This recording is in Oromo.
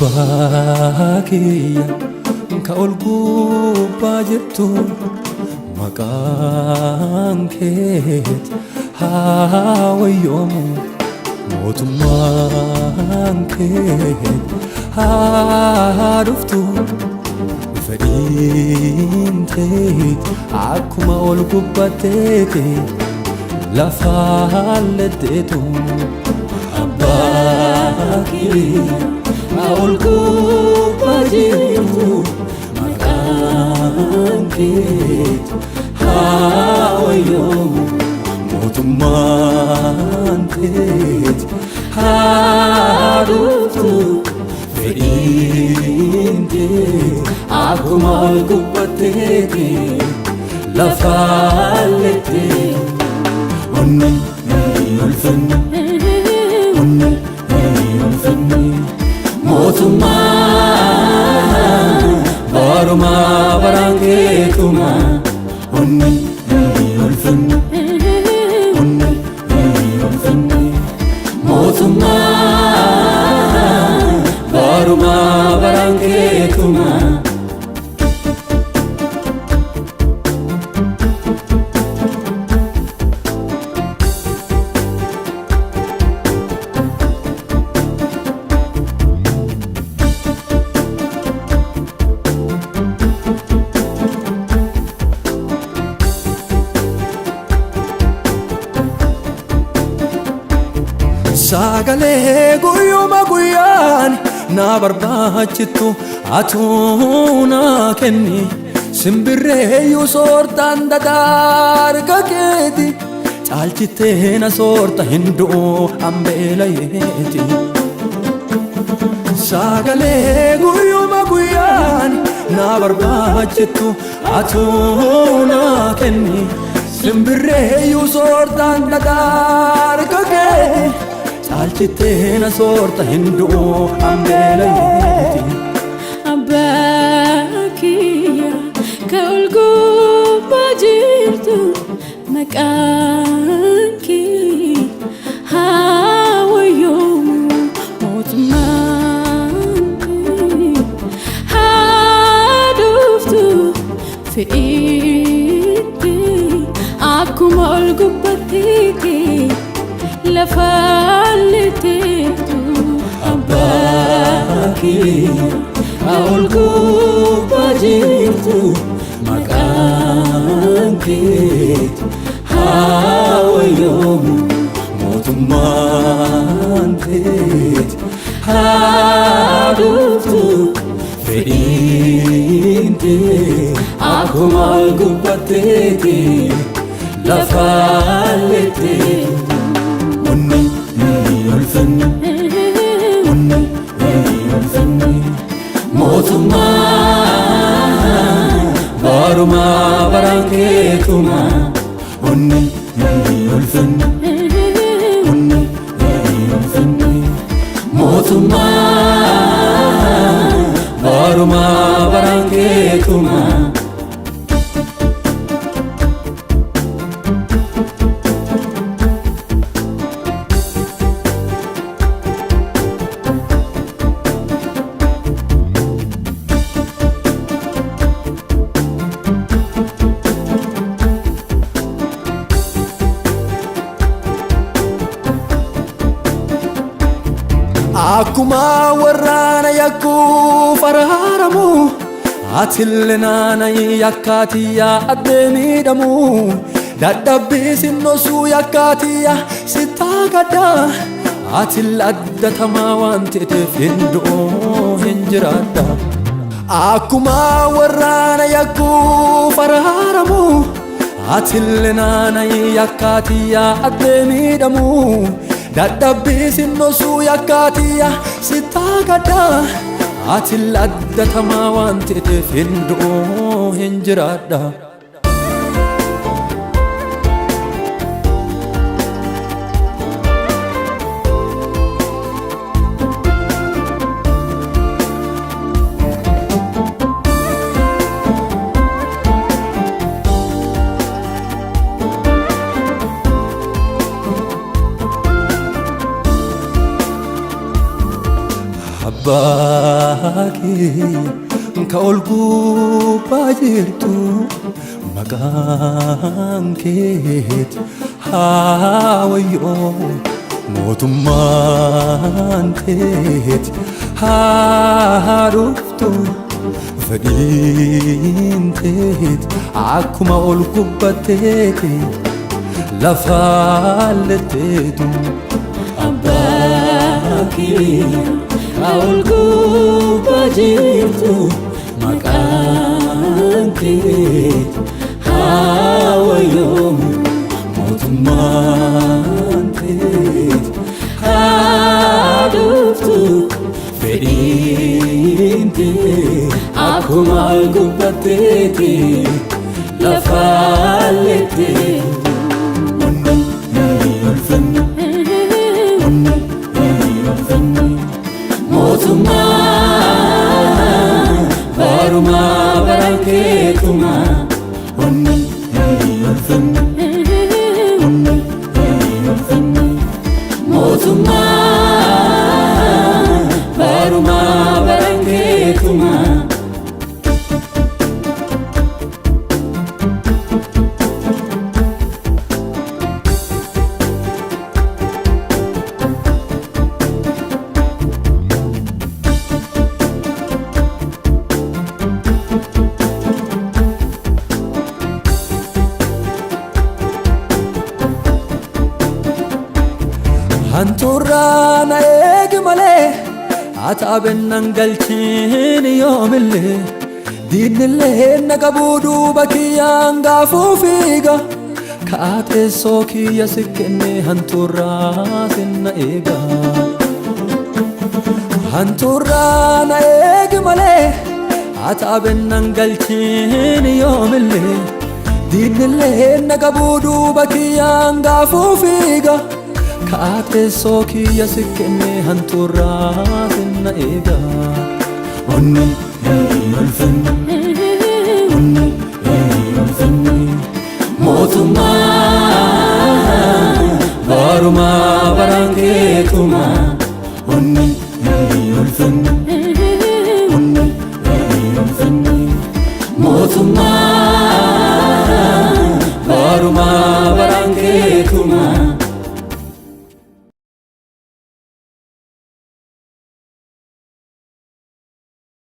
Abbaa kiyya ka ol gubbaa jirtu, maqaan keet haa wayyoomu, mootummaan keet haa dhuftu, fedhiin teet akkuma ol gubbatteeti lafaan leddeetu. Abbaa kiyya ka ol gubbaa jirtu, maqaan keet haa wayyoomu, mootummaan keet haa dhuftu, fedhiin teet akkuma ol gubbatteeti lafaan leddeetu. Onni ulfinni, onni ulfinni, mootummaa barumaa baraan keetuma. Onni ulfinni, onni ulfinni, mootummaa barumaa baraan keetuma. Sagalee guyyuma guyyaan na barbaachittu atuu naa kenni, simbirreeyyuu soortaan dadaarga keeti, caalchittee na soorta hin du'u hambeelayeeti. Sagalee guyyuma guyyaan na barbaachittu atuu naa kenni, simbirreeyyuu soortaan dadaarga keeti, caalchittee na soorta hin du'u hambeelayeeti. Abbaa kiyya ka ol gubbaa jirtu, maqaan kee haa wayyoomu, mootummaan kee haa dhuftu, fedhiin kee akkuma ol gubbatteeti lafaan leetteetu. Abbaa kiyya ka ol gubbaa jirtu, maqaan keet haa wayyoomu, mootummaan keet haa dhuftu, fedhiin tee akkuma ol gubbatteeti lafaan leetteetu. Onni ulfinni, onni ulfinni, mootummaa barumaa baraan keetuma. Onni ulfinni, onni ulfinni, mootummaa barumaa baraan keetuma. Akkuma warraana yakkuuf araaramu, atillee naana yakkaatiyyaa addee miidhamu. Dadhabbii sinnosuu yakkaatiyyaa sittaa gadda, atille addatamaa waan ta'eef hin du'u hin jiraadha. Akkuma warraana yakkuuf araaramu, atillee naana yakkaatiyyaa addee miidhamu. Dadhabbii sinnosuu yakkaatiyyaa sittaa gadda, atille addatamaa waan ta'eef hin du'u hin jiraadha. Abbaa kee ka ol gubbaa jirtu, maqaan keet haa wayyoo, mootummaan teet haa dhuftu, fedhiin teet akkuma ol gubbatteeti lafaalletteetu. Abbaa keenya ka ol gubbaa jirtu, maqaan kee haa wayyoomu, mootummaan teet haa dhuftu, fedhiin tee akkuma ol gubbatteeti lafaalletteetu. Mootummaa barumaa baran keetuma. Mootummaa barumaa baran keetuma. Hantuurraa na eegi malee ataabennan galchiin yoomillee, diinillee na qabuu duuba kiyyaan gaafuu fiiga, kaateessoo kiyya si kenne, hantuurraa sinna eega. Hantuurraa na eegi malee ataabennan galchiin yoomillee, diinillee na qabuu duuba kiyyaan gaafuu fiiga, kaateessoo kiyya si kenne, hantuurraa sinna eega. Onni ulfinni, onni ulfinni, mootummaa barumaa baran keetuma. Onni